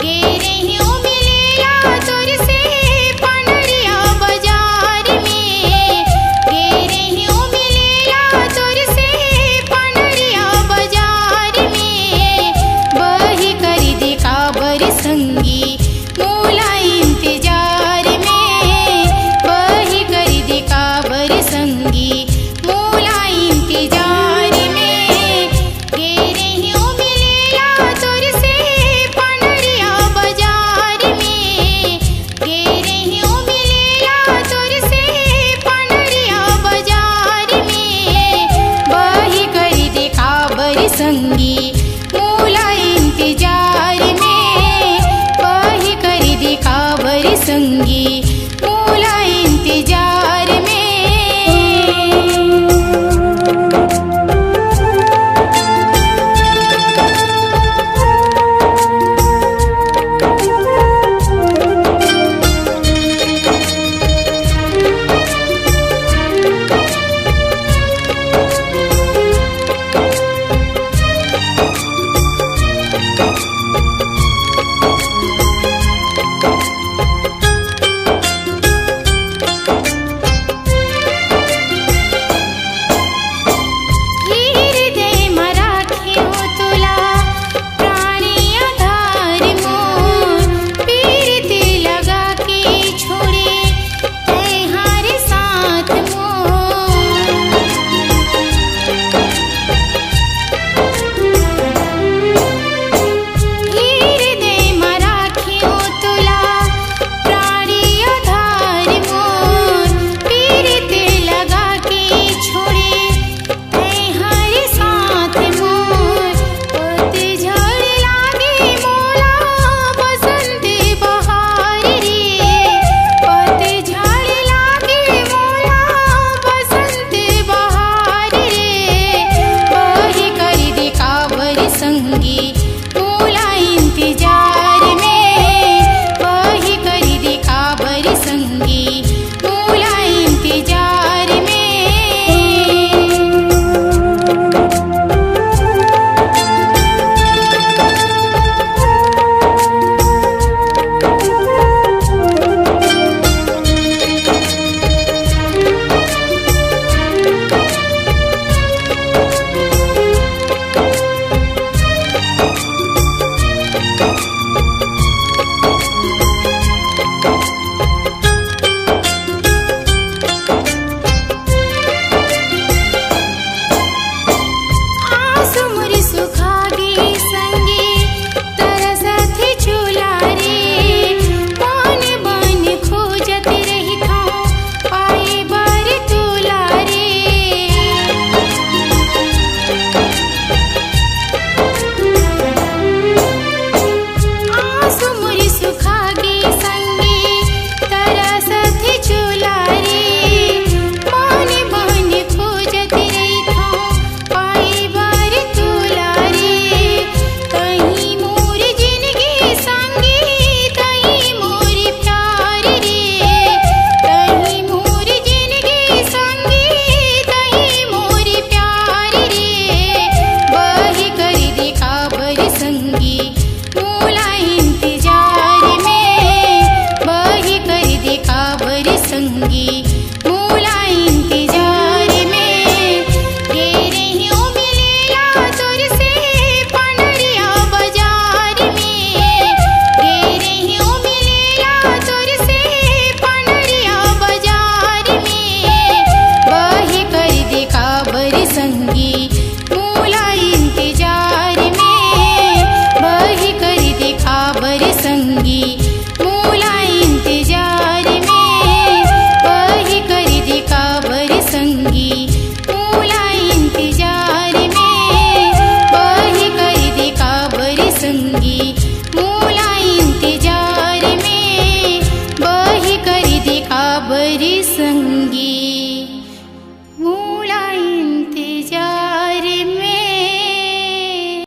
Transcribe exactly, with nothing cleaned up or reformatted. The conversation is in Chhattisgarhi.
गे रहियो मिलेला तोर से पनरिया बाजार में, गे रहियो मिलेला तोर से पनरिया बाजार में, बही कर दे काबर संगी मोला इंतजार में, बही कर दे काबर संगी मोला इंतजार में। गे रहियो मिलेला तोर से पनरिया बाजार में, गे रहियो मिलेला तोर से पनरिया बाजार में, बही कर दे काबर संगी मोला इंतजार में, बही कर दे काबर संगी मोला इंतजार में। हृदय म राखेंव तोला प्राणी आधार मोर, पीरित लगा के छोड़े तैं हर साथ मोर। हृदय म राखेंव तोला प्राणी आधार मोर, पीरित लगा के छोड़े तैं हर साथ मोर। पतझड़ लागे मोला बसंत बहार रे, पतझड़ लागे मोला बसंत बहार रे, बही कर दे काबर संगी मोला इंतजार में, बही कर दे काबर संगी मोला इंतजार में। आंसू मोर सुखा गे संगी, तरसत हे चूल्हा रे, बन बन खोजत रहिथंव, पाए बर तोला रे। आंसू मोर सुखा गे संगी, तरसत हे चूल्हा रे, बन बन खोजत रहिथंव, पाए बर तोला रे। तहीं मोर जिनगी संगी, तहीं मोर प्यार रे, तहीं मोर जिनगी संगी, तहीं मोर प्यार रे, बही कर दे काबर संगी मोला इंतजार में, बही कर दे काबर संगी मोला इंतजार में। गे रहियो मिलेला तोर से पनरिया बाजार में, गे रहियो मिलेला तोर से पनरिया बाजार में, बही कर दे काबर संगी मोला इंतजार में, संगी।